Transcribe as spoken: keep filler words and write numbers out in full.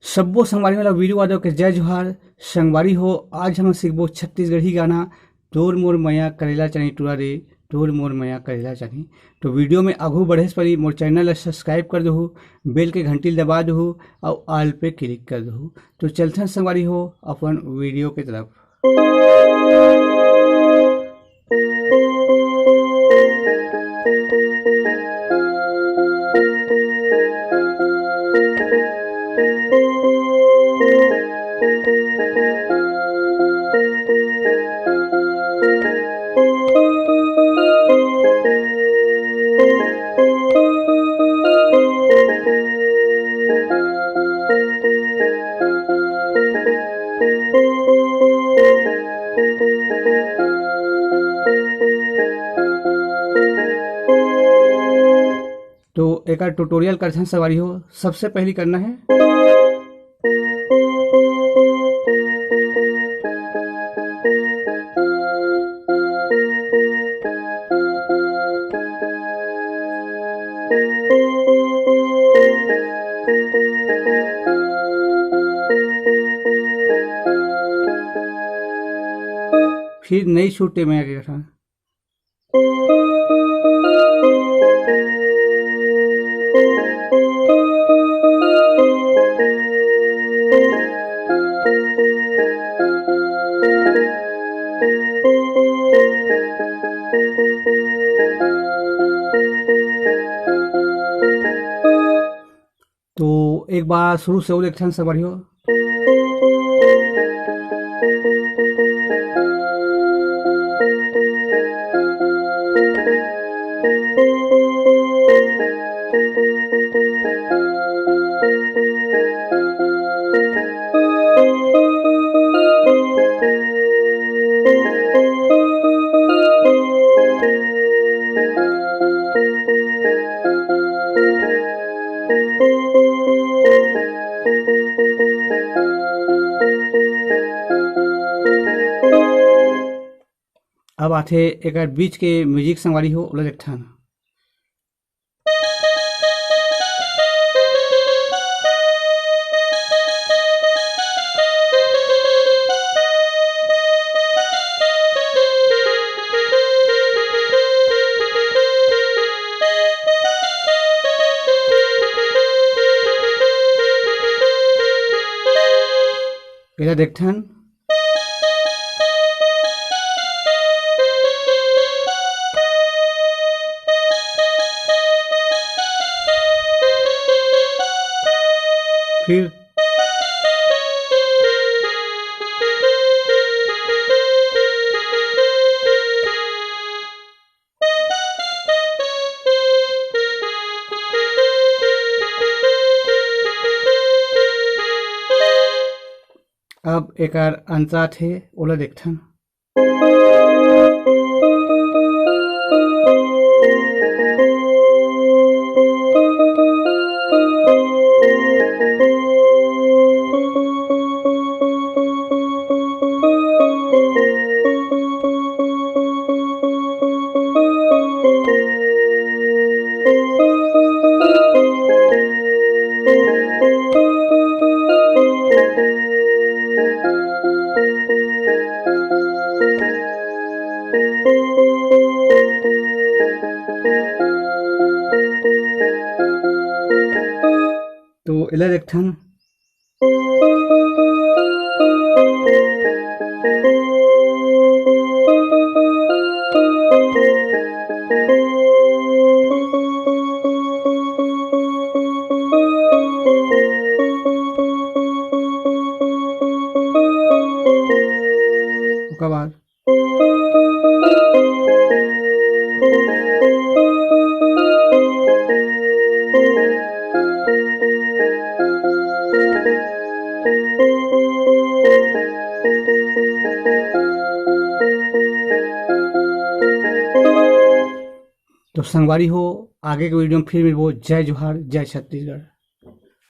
सब्बो संगवारी मन ला वीरू यादव के जय जोहार। संगवारी हो, आज हम सीखबो छत्तीसगढ़ी गाना, तोर मोर मया करेला चानी टूरा रे, तोर मोर मया करेला चानी। तो वीडियो में आगू बढ़े से पहले मोर चैनल ला सब्सक्राइब कर दहू, बेल के घंटी ला दबा दहू और ऑल पे क्लिक कर दहू। तो चलथन संगवारी हो अपन वीडियो के तरफ। तो एकर ट्यूटोरियल करथन संगवारी हो। सबसे पहली करना है, फिर नई सुर में आगे करथन। तो एक बार शुरू से और एक ठन से बढ़ियो। अब आथे एकर बीच के म्यूजिक संगवारी हो, ओला देखथन। एला देखथन। फिर अब एकर अंतरा थे, ओला देखथन। तो एला देखथन। ओकर बाद तो संगवारी हो, आगे के वीडियो में फिर मिलबो। जय जोहार, जय छत्तीसगढ़।